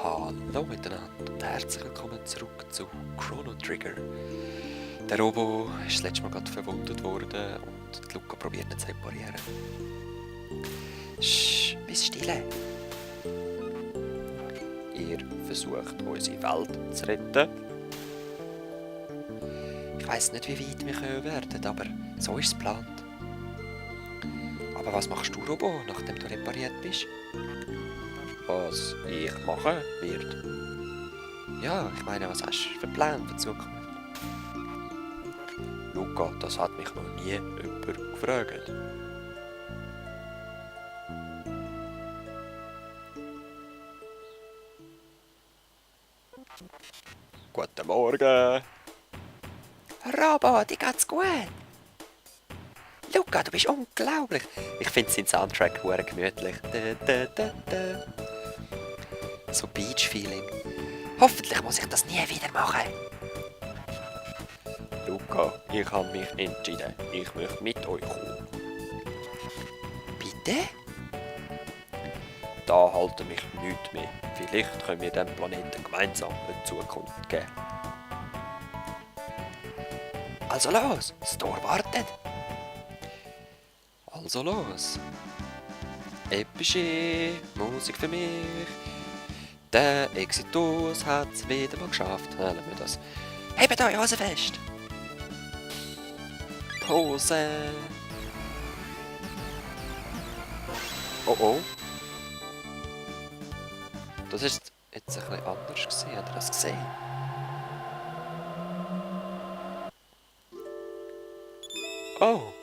Hallo miteinander und herzlich willkommen zurück zu Chrono Trigger. Der Robo ist das letzte Mal gerade verwundet worden und Luca probiert ihn zu reparieren. Bist still. Ihr versucht, unsere Welt zu retten. Ich weiss nicht, wie weit wir kommen werden, aber so ist es geplant. Aber was machst du, Robo, nachdem du repariert bist? Was ich machen wird? Ja, ich meine, was hast du für Pläne für die Zukunft? Luca, das hat mich noch nie jemand gefragt. Guten Morgen. Robo, dir geht's gut? Luca, du bist unglaublich. Ich finde seinen Soundtrack sehr gemütlich. So Beach-Feeling. Hoffentlich muss ich das nie wieder machen. Luca, ich habe mich entschieden. Ich möchte mit euch kommen. Bitte? Da halte mich nichts mehr. Vielleicht können wir dem Planeten gemeinsam eine Zukunft geben. Also los, das Tor wartet. Also los. Epische Musik für mich. Der Exitus hat es wieder mal geschafft. Lassen wir das. Hebt euch Hose fest. Hose. Oh oh. Das ist jetzt ein bisschen anders gesehen. Habt ihr das gesehen? Oh.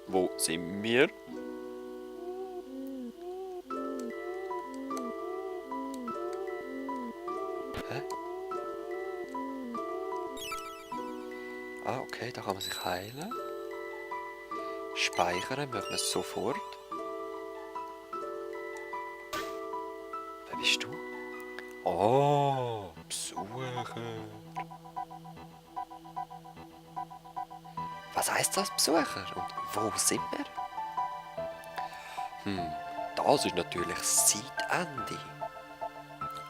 Wo sind wir? Hä? Ah, okay, da kann man sich heilen. Speichern machen wir es sofort. Wer bist du? Oh, Besucher. Was heisst das, Besucher? Und wo sind wir? Das ist natürlich das Zeitende.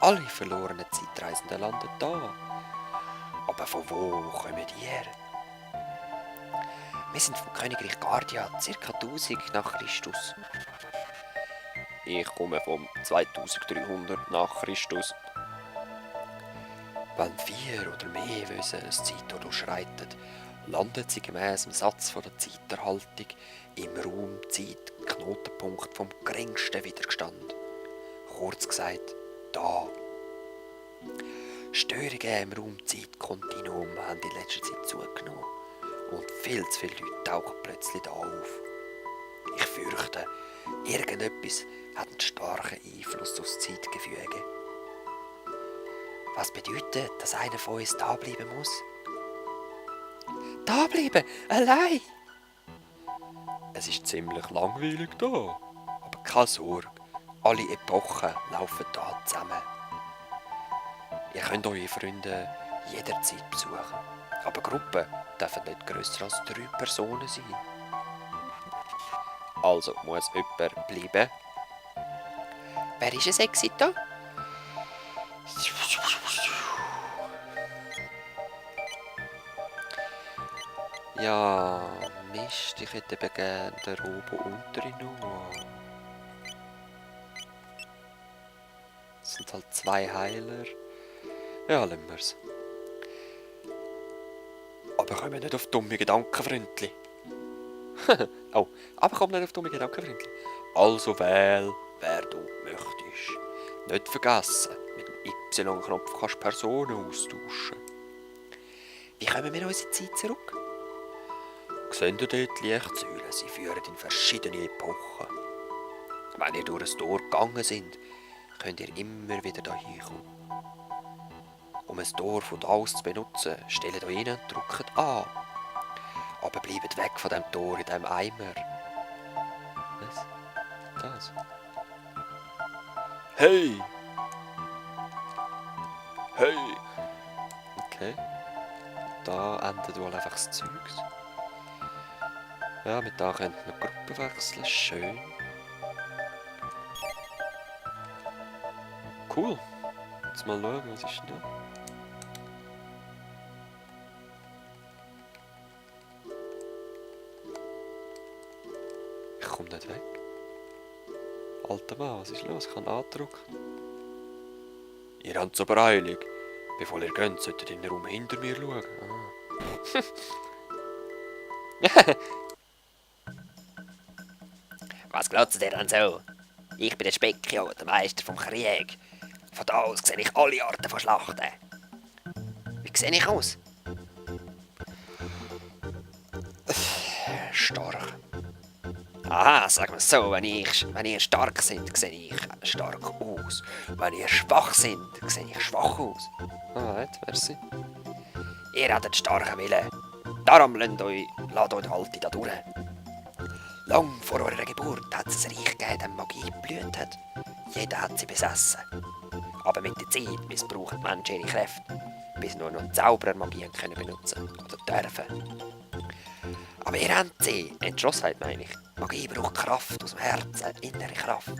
Alle verlorenen Zeitreisenden landen da. Aber von wo kommen die her? Wir sind vom Königreich Gardia, ca. 1000 nach Christus. Ich komme vom 2300 nach Christus. Wenn 4 oder mehr Wesen ein Zeittor durchschreitet, landet sie gemäss dem Satz von der Zeiterhaltung im Raum-Zeit-Knotenpunkt vom geringsten Widerstand. Kurz gesagt, da. Störungen im Raum-Zeit-Kontinuum haben in letzter Zeit zugenommen und viel zu viele Leute tauchen plötzlich da auf. Ich fürchte, irgendetwas hat einen starken Einfluss auf das Zeitgefüge. Was bedeutet, dass einer von uns da bleiben muss? Da bleiben? Allein? Es ist ziemlich langweilig da. Aber keine Sorge, alle Epochen laufen da zusammen. Ihr könnt eure Freunde jederzeit besuchen. Aber Gruppen dürfen nicht grösser als 3 Personen sein. Also muss jemand bleiben. Wer ist es, Exito? Ja, Mist, ich hätte eben gerne den Robo untere noch. Es sind halt 2 Heiler. Ja, lassen wir's. Aber komm nicht auf dumme Gedanken, Freundli. Oh, aber komm nicht auf dumme Gedanken, Freundli. Also wähl, wer du möchtest. Nicht vergessen, mit dem Y-Knopf kannst du Personen austauschen. Wie kommen wir unsere Zeit zurück? Seht ihr dort die Lichtsäulen? Sie führen in verschiedene Epochen. Wenn ihr durch ein Tor gegangen seid, könnt ihr immer wieder hierher kommen. Um ein Tor von da aus zu benutzen, stellt euch rein und drückt an. Aber bleibt weg von dem Tor in diesem Eimer. Was? Das? Hey! Hey! Okay. Da endet wohl einfach das Zeugs. Ja, mit da könnt ihr noch Gruppen wechseln. Schön. cool. Jetzt mal schauen, was ist denn da? Ich komme nicht weg. Alter Mann, was ist los? Ich kann andrücken. Ihr habt es aber eilig. Bevor ihr geht, solltet ihr in den Raum hinter mir schauen. Was glotzt ihr denn so? Ich bin der Speckio, der Meister vom Krieg. Von da aus sehe ich alle Arten von Schlachten. Wie sehe ich aus? Stark. Aha, sagen wir es so, wenn ihr stark seid, sehe ich stark aus. Wenn ihr schwach seid, sehe ich schwach aus. Alright, merci. Ihr habt einen starken Willen. Darum lasst euch halt da durch. Lang vor eurer Geburt hat es ein Reich gegeben, das Magie geblüht hat. Jeder hat sie besessen. Aber mit der Zeit missbrauchen die Menschen ihre Kräfte, bis nur noch Zauberer Magie können benutzen oder dürfen. Aber ihr habt sie, Entschlossenheit meine ich. Magie braucht Kraft aus dem Herzen, innere Kraft.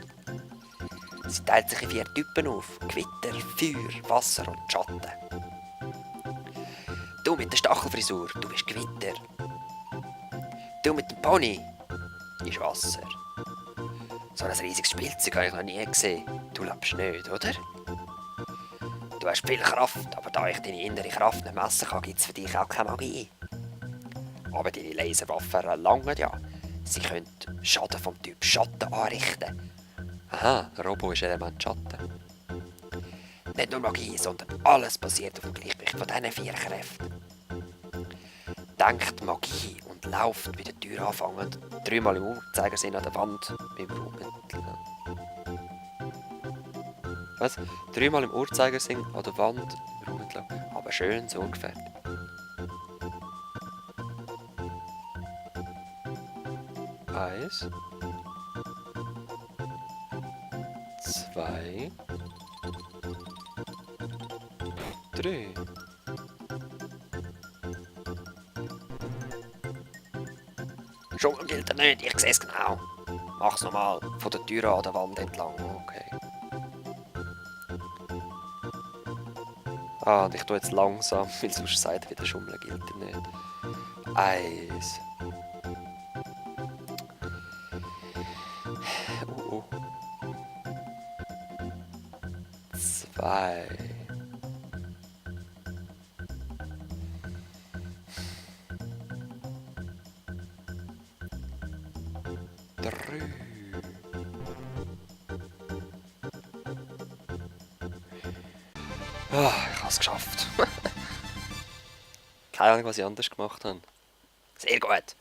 Sie teilt sich in 4 Typen auf: Gewitter, Feuer, Wasser und Schatten. Du mit der Stachelfrisur, du bist Gewitter. Du mit dem Pony ist Wasser. So ein riesiges Spielzeug habe ich noch nie gesehen. Du lebst nicht, oder? Du hast viel Kraft, aber da ich deine innere Kraft nicht messen kann, gibt es für dich auch keine Magie. Aber deine Laserwaffen langen ja. Sie können Schaden vom Typ Schatten anrichten. Aha, der Robo ist Element Schatten. Nicht nur Magie, sondern alles basiert auf dem Gleichgewicht von diesen 4 Kräften. Denkt Magie und lauft bei der Tür anfangend 3-mal im Uhrzeigersinn an der Wand beim Ruhmüttel. Was? 3-mal im Uhrzeigersinn an der Wand im Ruhmüttel. Aber schön sorgfältig. Eins. 2. 3. Schon gilt er nicht, ich sehe es genau. Mach's nochmal. Von der Tür an der Wand entlang. Okay. Ah, und ich tue jetzt langsam, weil sonst sagt er wieder Schummeln gilt er nicht. 1. Oh. 2. 3. Ah, ich habe es geschafft. Keine Ahnung, was ich anders gemacht habe. Sehr gut.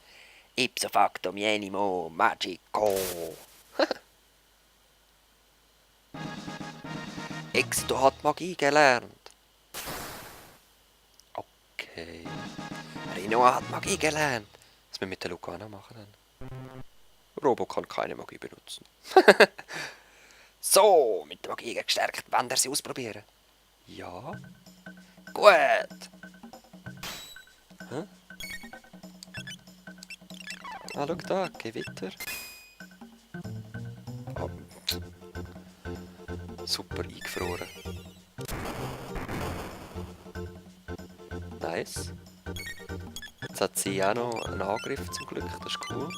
Ipso facto mienimo magico. Exito hat Magie gelernt. Okay. Rino hat Magie gelernt. Was wir mit der Lucana machen dann. Robo kann keine Magie benutzen. So, mit der Magie gestärkt. Wollt ihr sie ausprobieren? Ja. Gut. Ah, schau da, Gewitter. Oh. Super eingefroren. Nice. Jetzt hat sie auch noch einen Angriff zum Glück, das ist cool.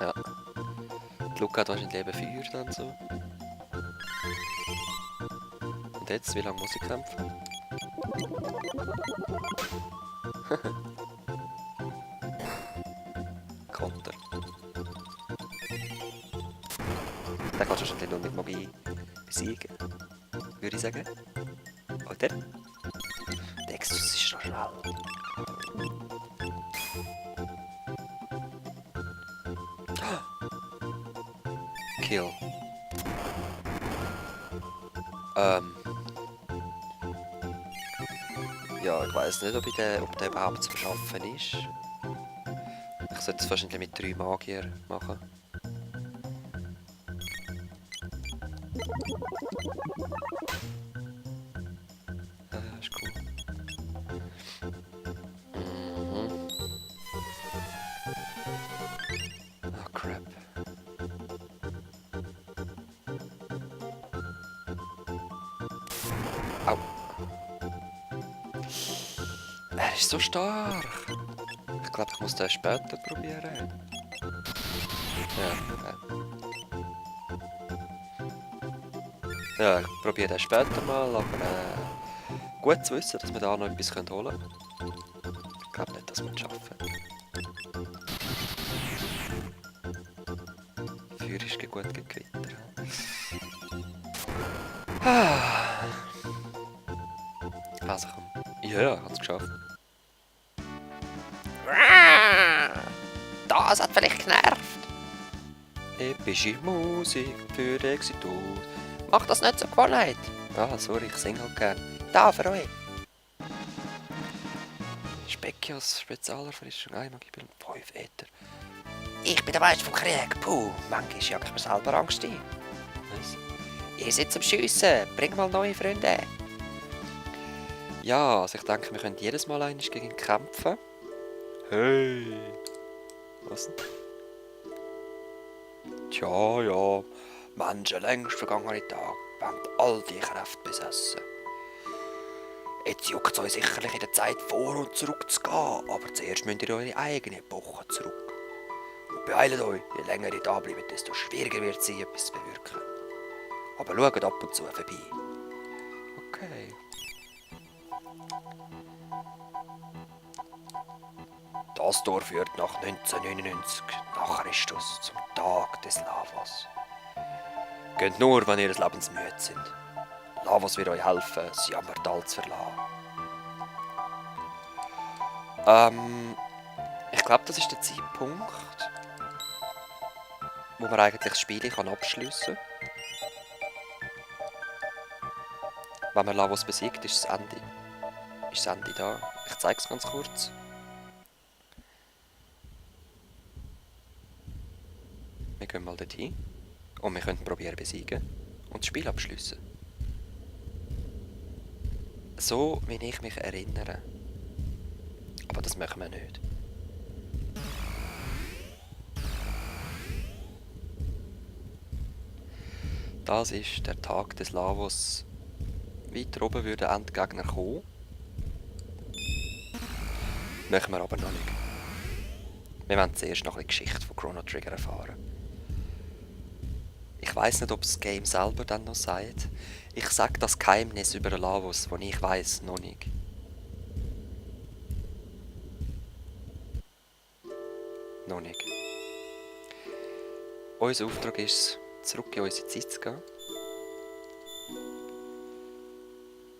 Ja. Die Luca hat wahrscheinlich eben Feuer dann so. Und jetzt, wie lange muss ich kämpfen? Konter. Den kannst du wahrscheinlich nur mit Magie besiegen. Würde ich sagen. Oder? Dextus ist noch schnell. Kill. Ja, ich weiß nicht, ob der überhaupt zu beschaffen ist. Ich sollte es wahrscheinlich mit 3 Magier machen. Ist cool. Ah, crap. ist so stark. Ich glaube, ich muss den später probieren. Ja, ja, ich probiere den später mal, aber gut zu wissen, dass wir da noch etwas holen können. Ich glaube nicht, dass wir es schaffen. Feuer ist gut gegen Gewitter. Also komm. Ja, ich habe es geschafft. Das hat vielleicht genervt. Epische Musik für Exitus. Mach das nicht zur Gewohnheit. Ah, sorry, ich singe halt gern. Da, für euch. Specchios Spezialerfrischung, Eimagibil, 5 Äther. Ich bin der Meister vom Krieg. Puh, manchmal jagt ich mir selber Angst ein. Was? Ihr seid zum Schiessen. Bring mal neue Freunde. Ja, also ich denke, wir können jedes Mal einmal gegen ihn kämpfen. Hey! Was denn? Tja, ja. Menschen längst vergangene Tage haben all die Kräfte besessen. Jetzt juckt es euch sicherlich in der Zeit vor und zurück zu gehen, aber zuerst müsst ihr eure eigene Epoche zurück. Und beeilt euch, je länger ihr da bleibt, desto schwieriger wird es, etwas zu bewirken. Aber schaut ab und zu vorbei. Okay. Das Tor führt nach 1999 nach Christus zum Tag des Lavos. Geht nur, wenn ihr des Lebens müde sind. Lavos wird euch helfen, das Jammertal zu verlassen. Ich glaube, das ist der Zeitpunkt, wo man eigentlich das Spiel abschliessen kann. Wenn man Lavos besiegt, ist das Ende. Ist das Ende da? Ich zeige es ganz kurz. Wir gehen mal dorthin und wir können probieren besiegen und das Spiel abschliessen. So, wie ich mich erinnere. Aber das machen wir nicht. Das ist der Tag des Lavos. Weiter oben würden Endgegner kommen. Machen wir aber noch nicht. Wir wollen zuerst noch ein bisschen Geschichte von Chrono Trigger erfahren. Ich weiss nicht, ob das Game selber dann noch sagt. Ich sage das Geheimnis über den Lavos, das ich weiss, noch nicht. Noch nicht. Unser Auftrag ist es, zurück in unsere Zeit zu gehen.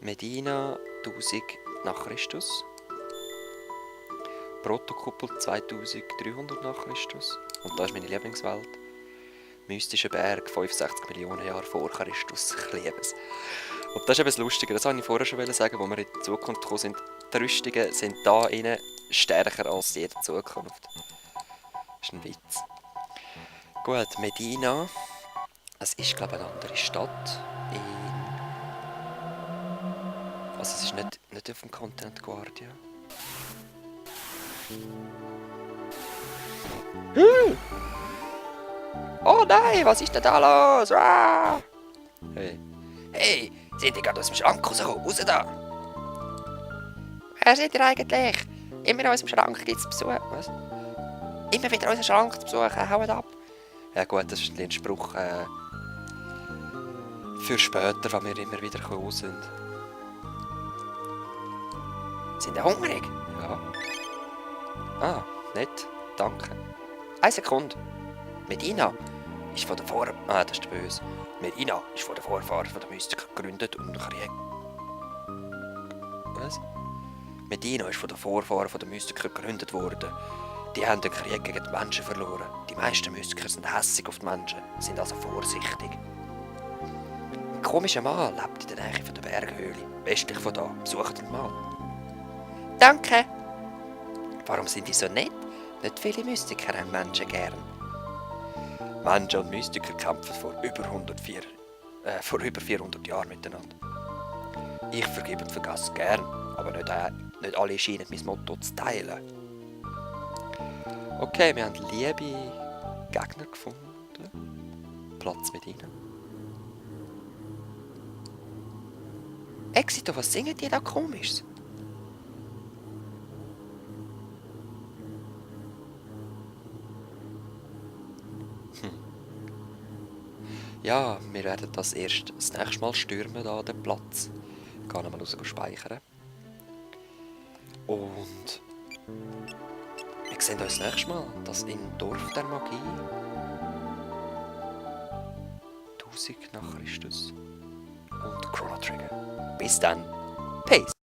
Medina 1000 nach Christus. Protokuppel 2300 nach Christus. Und da ist meine Lieblingswelt. Mystischer Berg, 65 Millionen Jahre vor Christus. Ich liebe es. Und das ist eben das Lustige, das wollte ich vorher schon sagen, wo wir in die Zukunft gekommen sind. Die Rüstungen sind da innen stärker als jede Zukunft. Das ist ein Witz. Gut, Medina. Es ist, glaube ich, eine andere Stadt. Also es ist nicht auf dem Kontinent Guardia. Oh nein, was ist denn da los? Ah! Hey. Hey, seid ihr gerade aus dem Schrank rausgekommen? Raus da! Wer seid ihr eigentlich? Immer in unserem Schrank gibt es Besuch. Was? Immer wieder unseren Schrank zu besuchen, haut ab. Ja gut, das ist ein Spruch für später, wenn wir immer wieder raus sind. Sind ihr hungrig? Ja. Ah, nett. Danke. Eine Sekunde. Medina ist von der Das ist der Böse. Medina ist von den Vorfahren der Mystiker gegründet und Krieg. Was? Medina ist von den Vorfahren der Mystiker gegründet worden. Die haben den Krieg gegen die Menschen verloren. Die meisten Mystiker sind hässig auf die Menschen, sind also vorsichtig. Ein komischer Mann lebt in der Nähe von der Berghöhle, westlich von da. Besucht ihn mal. Danke. Warum sind die so nett? Nicht viele Mystiker haben Menschen gern. Menschen und Mystiker kämpfen vor über 400 Jahren miteinander. Ich vergebe und vergesse gern, aber nicht alle scheinen mein Motto zu teilen. Okay, wir haben liebe Gegner gefunden. Platz mit ihnen. Exito, was singen die da komisch? Ja, wir werden das erst das nächste Mal stürmen, da den Platz. Gehen wir mal raus speichern. Und wir sehen uns das nächste Mal. Das im Dorf der Magie. 1000 nach Christus. Und Chrono Trigger. Bis dann. Peace.